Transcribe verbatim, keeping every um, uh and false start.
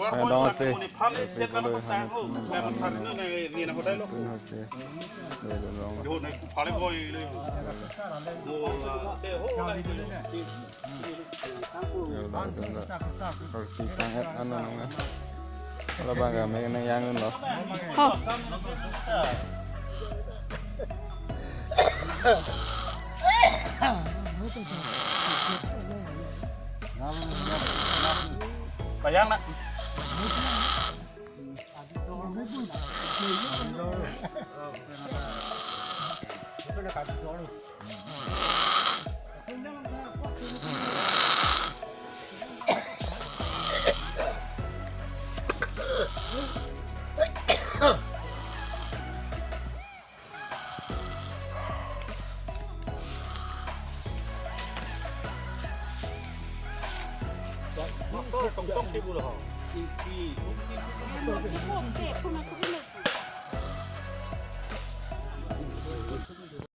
Adong ase, ase kolo han. Tun hake. Doi doi long. Yo, la, dun la. Korsi sang-et ano nang. Labang kami nang yang lo. Oh. Bayang nak.